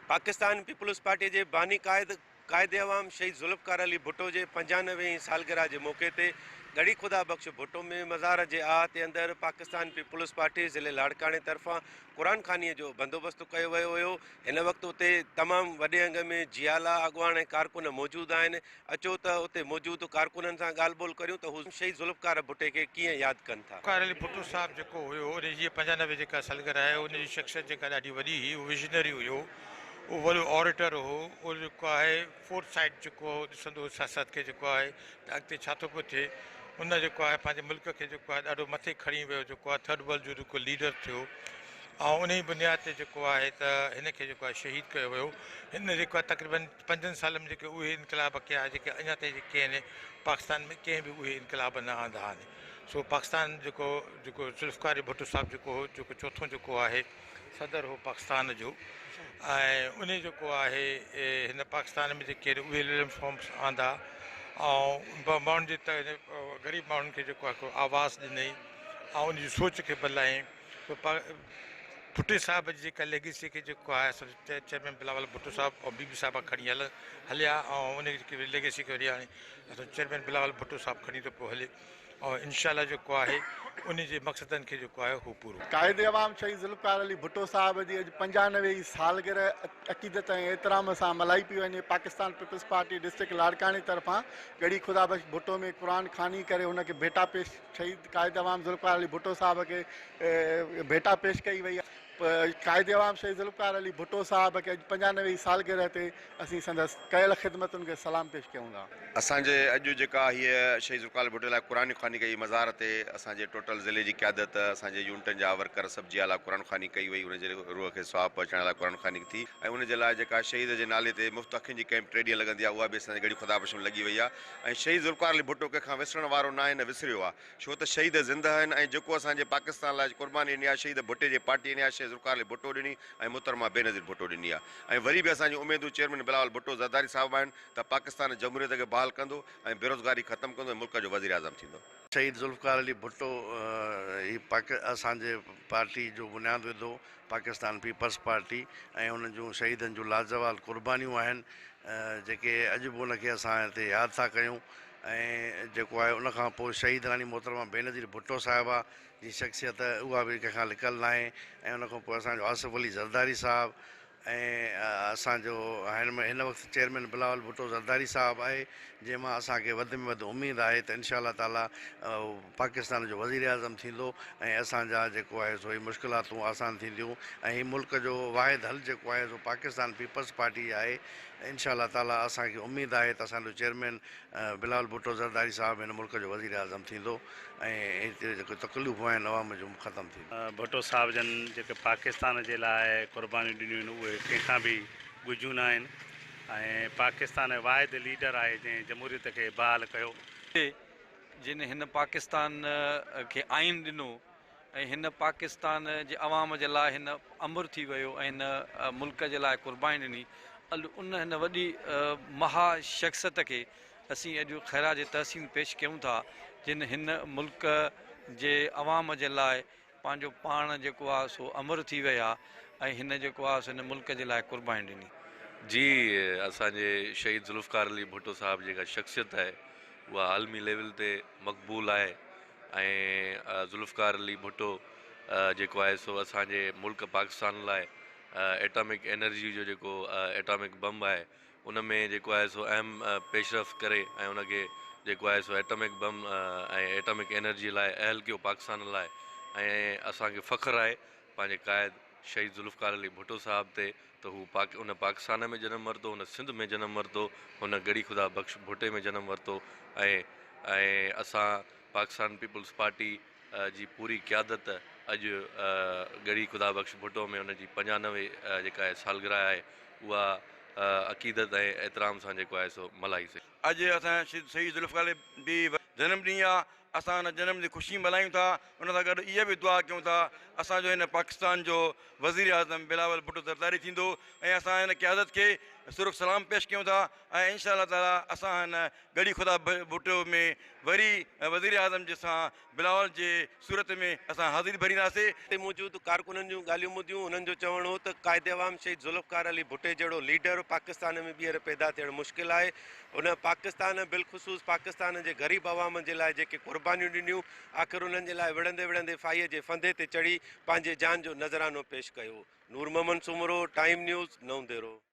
Pakistan peoples party جي باني قائد قائد عوام شهيد ذوالفقار علي ڀٽو جي 95 هين سالگرهه جي موقعي تي ڳڙهي خدا بخش ڀٽو ۾ مزار جي احاطي اندر پاڪستان پيپلز پارٽي ضلعي لاڙڪاڻي طرفان قرآن خواني جو بندوبست ڪيو ويو هيو. هن وقت اتي تمام وڏي انگ ۾ جيالا، اڳواڻ ۽ ڪارڪن موجود آهن. اچو ته اتي موجود ڪارڪنن سان ڳالهه ٻولهه ڪريون ته هو شهيد ذوالفقار ڀٽي کي ڪيئن ياد ڪن ٿا. ذوالفقار علي ڀٽو صاحب جيڪو هيو ان جي 95 جيڪا سالگرهه آهي ان جي شخصيت جيڪا ڏاڍي وڏي هئي اهو وزنري هيو اهو وڏو آريٽر هو اهو جيڪو آهي فور سائيٽ جيڪو ڏسندو هو سياست کي جيڪو آهي ته اڳتي ڇا ٿو پيو ٿئي ان جيڪو آهي پنهنجي ملڪ کي جيڪو آهي ڏاڍو مٿي کڻي ويو جيڪو آهي ٿرڊ ورلڊ جو جيڪو ليڊر ٿيو ۽ انهي بنياد تي جيڪو آهي ته هن کي جيڪو آهي شهيد ڪيو ويو هن جيڪو آهي تقريبن پنجن سالن ۾ جيڪي اهي انقلاب ڪيا جيڪي اڃا تائين جيڪي آهن پاڪستان ۾ ڪنهن به اهي انقلاب نه آندا آهن سو پاڪستان جيڪو جيڪو ذوالفقار علي ڀٽو صاحب جيڪو هو جيڪو چوٿون جيڪو آهي صدر هو پاڪستان جو ۽ انهي جيڪو آهي هن پاڪستان ۾ جيڪي آهن اهي ريفارمس آندا ۽ ماڻهن جي غريب ماڻهن کي جيڪو آهي آواز ڏنائين ۽ ان جي سوچ کي بدلايائين ڀٽي صاحب جي جيڪا ليگيسي کي جيڪو آهي سو چيئرمين بلاول ڀٽو صاحب ۽ بي بي صاحبه کڻي هلن هليا ۽ ان جي ليگيسي کي وري هاڻي اسان چيئرمين بلاول ڀٽو صاحب کڻي ٿو پيو هلي ۽ انشاء الله جيڪو آهي ان جي مقصدن کي جيڪو آهي هو پورو. قائد عوام شهيد ذوالفقار علي ڀٽو صاحب جي اڄ 95 هين سالگرهه عقيدت ۽ احترام سان ملهائي پئي وڃي. پاڪستان پيپلز پارٽي ڊسٽرڪٽ لاڙڪاڻي طرفان ڳڙهي خدا بخش ڀٽو ۾ قرآن خواني ڪري هن کي ڀيٽا پيش شهيد قائد عوام ذوالفقار علي ڀٽو صاحب کي ڀيٽا پيش ڪئي وئي. قائد عوام شهيد ذوالفقار علي ڀٽو صاحب کي اڄ 95 هين سالگرهه تي اسين سندس ڪيل خدمتن کي سلام پيش ڪيون ٿا. اسان جي اڄ جيڪا هيء شهيد ذوالفقار علي ڀٽو لاء قرآن خواني ڪئي مزار تي اسان جي ٽوٽل ضلعي جي قيادت اسان جي يونٽن جا ورڪر سڀ جي اعليٰ قرآن خواني ڪئي وئي ان جي روح کي ثواب پهچائڻ لاء قرآن خواني ٿي ۽ ان جي لاء جيڪا شهيد جي نالي تي مفت اکين جي ڪئمپ ٽي ڏينهن لڳندي آهي اها به اسان جي ڳڙهي خدا بخش ۾ لڳي وئي آهي ۽ شهيد ذوالفقار علي ڀٽو ڪنهن کان وسرڻ وارو ناهي نه وسريو آهي ڇو ته شهيد زنده آهن ۽ جيڪو اسان جي پاڪستان لاء قرباني ڏني آهي شهيد ڀٽي جي پارٽي ڏني آهي شهيد ذوالفقار علي ڀٽو ڏني ۽ محترمه بينظير ڀٽو ڏني آهي ۽ وري به اسان جون اميدون چيئرمين بلاول ڀٽو زرداري صاحب آهن ته پاڪستان جمهوريت کي بحال ڪندو ۽ بيروزگاري ختم ڪندو ۽ ملڪ جو وزيراعظم ٿيندو. شهيد ذوالفقار علي ڀٽو هي اسان جي پارٽي جو بنياد وڌو پاڪستان پيپلز پارٽي ۽ انهن جون شهيدن جون لازوال قربانيون آهن جيڪي اڄ به ان کي اسان هتي ياد ٿا ڪيون ۽ جيڪو آهي ان کان پوء شهيد راڻي محترمه بينظير ڀٽو صاحبه جي شخصيت اها به ڪنهن کان لڪل ناهي ۽ ان کان پوء اسان جو آصف علي زرداري صاحب ۽ اسان جو هن وقت چيئرمين بلاول ڀٽو زرداري صاحب آهي جنهن مان اسان کي وڌ ۾ وڌ اميد آهي ته انشاء الله تعالي پاڪستان جو وزيراعظم ٿيندو ۽ اسان جا جيڪو آهي سو هي مشڪلاتون آسان ٿينديون ۽ هي ملڪ جو واحد حل جيڪو آهي سو پاڪستان پيپلز پارٽي آهي انشاء الله تعالي اسان کي اميد آهي ته اسان جو چيئرمين بلاول ڀٽو زرداري صاحب هن ملڪ جو وزيراعظم ٿيندو ۽ هتي جيڪي تڪليفون آهن عوام جون ختم ٿينديون. ڀٽو صاحب جن جيڪي پاڪستان جي لاء قربانيون ڏنيون آهن اهي ڪنهن کان به ڳجهيون نه آهن ۽ پاڪستان جو واحد ليڊر آهي جنهن جمهوريت کي بحال ڪيو. جن هن پاڪستان کي آئين ڏنو ۽ هن پاڪستان جي عوام جي لاء هن امر ٿي ويو ۽ هن ملڪ جي لاء قرباني ڏني ان هن وڏي مها شخصيت کي اسين اڄ خراج تحسين پيش ڪيون ٿا جن هن ملڪ جي عوام جي لاء پنهنجو پاڻ جيڪو آهي سو امر ٿي ويا ۽ هن جيڪو آهي سو هن ملڪ جي لاء قرباني ڏني. جي اسان جي شهيد ذوالفقار علي ڀٽو صاحب جيڪا شخصيت آهي اها عالمي ليول تي مقبول آهي ۽ ذوالفقار علي ڀٽو جيڪو آهي سو اسان جي ملڪ پاڪستان لاء ايٽامڪ انرجي جو جيڪو ايٽامڪ بم آهي ان ۾ جيڪو آهي سو اهم پيش رفت ڪري ۽ ان کي جيڪو آهي سو ايٽامڪ بم ۽ ايٽامڪ انرجي لاء اهل ڪيو پاڪستان لاء ۽ اسان کي فخر آهي پنهنجي قائد شهيد ذوالفقار علي ڀٽو صاحب تي ته هو پاڪ ان پاڪستان ۾ جنم ورتو هن سنڌ ۾ جنم ورتو هن ڳڙهي خدا بخش ڀٽي ۾ جنم ورتو ۽ ۽ اسان پاڪستان پيپلز پارٽي جي پوري قيادت اڄ ڳڙهي خدا بخش ڀٽو ۾ ان جي 95 جيڪا آهي سالگرهه آهي اها عقيدت ۽ احترام سان جيڪو آهي سو ملهائي سي. اڄ اسان جي شهيد ذوالفقار علي به جنم ڏينهن آ. اسان ان جنم جي خوشي ملهايون ٿا ان سان گڏ اها به دعا ڪيون ٿا اسان جو هن پاڪستان جو وزير اعظم بلاول ڀٽو زرداري ٿيندو ۽ اسان هن قيادت کي سرخ سلام پيش ڪيون ٿا ۽ انشاء الله تعالي اسان هن ڳڙهي خدا ڀٽو ۾ وري وزير اعظم جي سان بلاول جي صورت ۾ اسان حاضري ڀرينداسي. تي موجود ڪارڪنن جون ڳالهيون ٻڌيون، انهن جو چوڻ هو ته قائد عوام شهيد ذوالفقار علي ڀٽي جهڙو ليڊر پاڪستان ۾ ٻيهر پيدا ٿيڻ مشڪل آهي، هن پاڪستان بالخصوص پاڪستان جي غريب عوام جي لاء جيڪي قربانيون ڏنيون، آخر انهن جي لاء وڙهندي وڙهندي ڦاهيء جي ڦندي تي چڙهي پنهنجي جان جو نذرانو پيش ڪيو. نور محمد سومرو، ٽائيم نيوز، نئون ديرو.